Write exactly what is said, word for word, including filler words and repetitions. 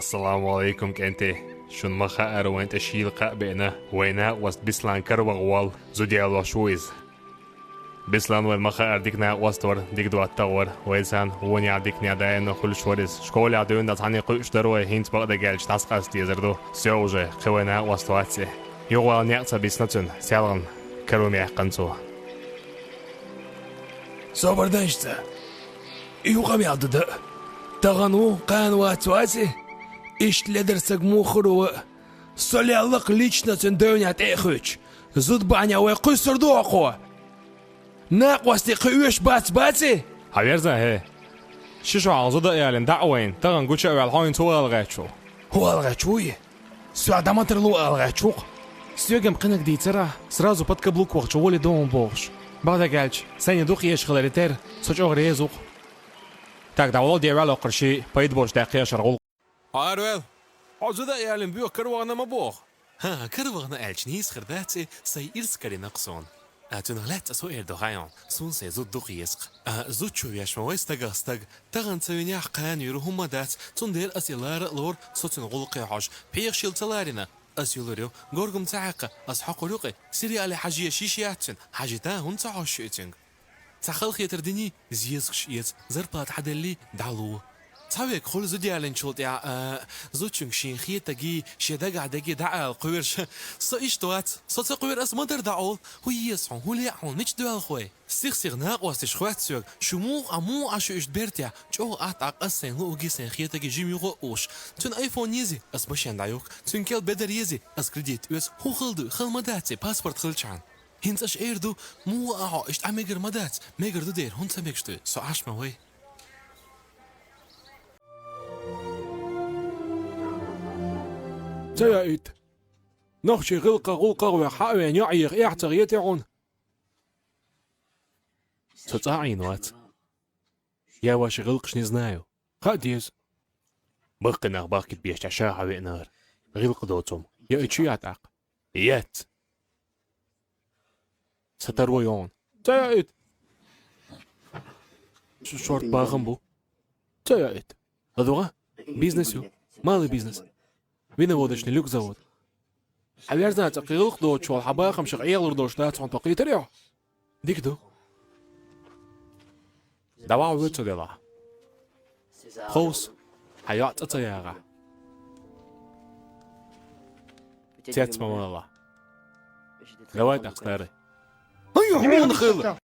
Салам алейкум, кӀентий. Шуна ма хаъара, вайн тӀа шийла кхаъ беана, вайн накъост Беслан караваха вола зуда ялош ву иза. Беслан вайна ма хаъара дика накъост вар, дика доттагӀа вар, вай царна вонехь диканехь даимна хуьлуш вар иза. Школехь дуьйна цхьаьна кхуьуш дара вай, хӀинца бакъдерг аьлча дӀасакъастаде дезар ду. Всё уже, кхин вайн накъост вац и. Юха вала некъ ца бисна цуьнан, селхана каро яьккхина цо. Собар дан иштта. И юкъа мел ду дан. Тахана ву, кхана вац, вац и? Иштта ледара саг муха хир ву ван? Со лелла-кх лично цуьнан девнехь тӀе а хуьйцуш. Зуда бахьанехь вай кхуьссур ду хьо кхо? Накъостий кхин оьшуш бац, бац и? Хьан верза, хӀей? Ши шо хьалха зуда а ялийна, дӀа а вайна, тахана гуча а ваьлла, хьо хӀинца хӀун ала гӀерташ ву? ХӀун ала гӀерташ ву и? Соьга дӀа ма тарло ала гӀерташ ву-кх. Соьга-м кхинаг дийцира, сразу под каблук вахча, воли дома бохуш. Бакъдерг аьлча, сайна дукха езаш хиларе терра, со чӀогӀа реза ву-кх. Так, дӀавало, дӀаваьлла оккхара шиъ, пайда болуш даьккхий шара гӀуллакх. Хьо араваьлла. Хьо зуда а ялийна, боьха каравахана ма боху. ХӀан, каравахана аьлча нийса хир дац и, сайн ирс карийна-кх суна. А, цуьнах лаьцна ас хӀун эр ду хаьий хьуна, суна сайн зуда дукха еза-кх. А, зудчо веш ма вай стагах стаг. Тахана ца винехь, кхана вийр ву, хӀумма дац, цундела ас и лара а лору, со цуьнан гӀуллакхе хьожуш. ПхьегӀаш хилла ца ларийна, ас юьллур ю, горгам ца хьаькхна, ас хьокхур ю-кх и, сериале хьажа езаш йиш яц цуьнан, хьажийта, хӀунда ца хьожуш ю и цуьнга? Цхьа халахетар диний, зезагаш эца, зарплата хьаделлий, дӀало. Цхьа верг хуьлу зуда ялийначул тӀаьхьа, а, зудчуьнга шена хетаргий, шен дагахь дерг дӀаала кхуьуш. Со иштта вац, со ца кхуьура, ас ма-дарра дӀаолу. ХӀун еза хьуна, хӀун лаьа хьуна, мича доьлху вай? Сих-сиха накъосташ хоьтту соьга, шу муха Ӏа, муха Ӏа шу иштта бертехь, чӀогӀа атта Ӏа, ас сайн луургий, сайн хетаргий жима юха а уьш. Цуьнан айфон езий, ас машен дӀаюхку, цуьнан кел бедар езий, ас кредит оьцу, хӀун хала дуй, хала ма дац и, паспорт хилчахьана. ХӀинца аша эр ду, муха а хьо, иштта Ӏа мегар ма дац, мегар ду дера, хӀунда ца мегаш ду, со Ӏаш ма вай. Ца яийта. Нохчий гӀиллакхах, гӀуллакхах вех хьа а веана, йоӀ еха эхь ца хетий хьуна? Со цкъа а Ӏийна вац. Я ваши гӀиллакхаш не знаю. Хаа деза. Баккхий нах бахкийта беш ша хьавеанара. ГӀиллакх доцу хӀума. Я и чу я тӀаккха? Яц. Сан таро ю хьуна. Ца яийта. Ш-, шорта бахам бу. Ца яийта. ХӀан дуьйна? Бизнес ю. Малый бизнес. Виноводочный люк завод. Хьан верза, цкъа кхин гӀиллакх доцуш волу хьан бахамашах Ӏехалур долуш дац хьуна, тхо кхийтарий хьо? Дика ду. ДӀавахьа воьду цу делахь. Ховса, хьан йоӀ цӀа ца яхахь. Цец ма валалахь. Давай тӀаккха, старый. Ай, хьуна хила!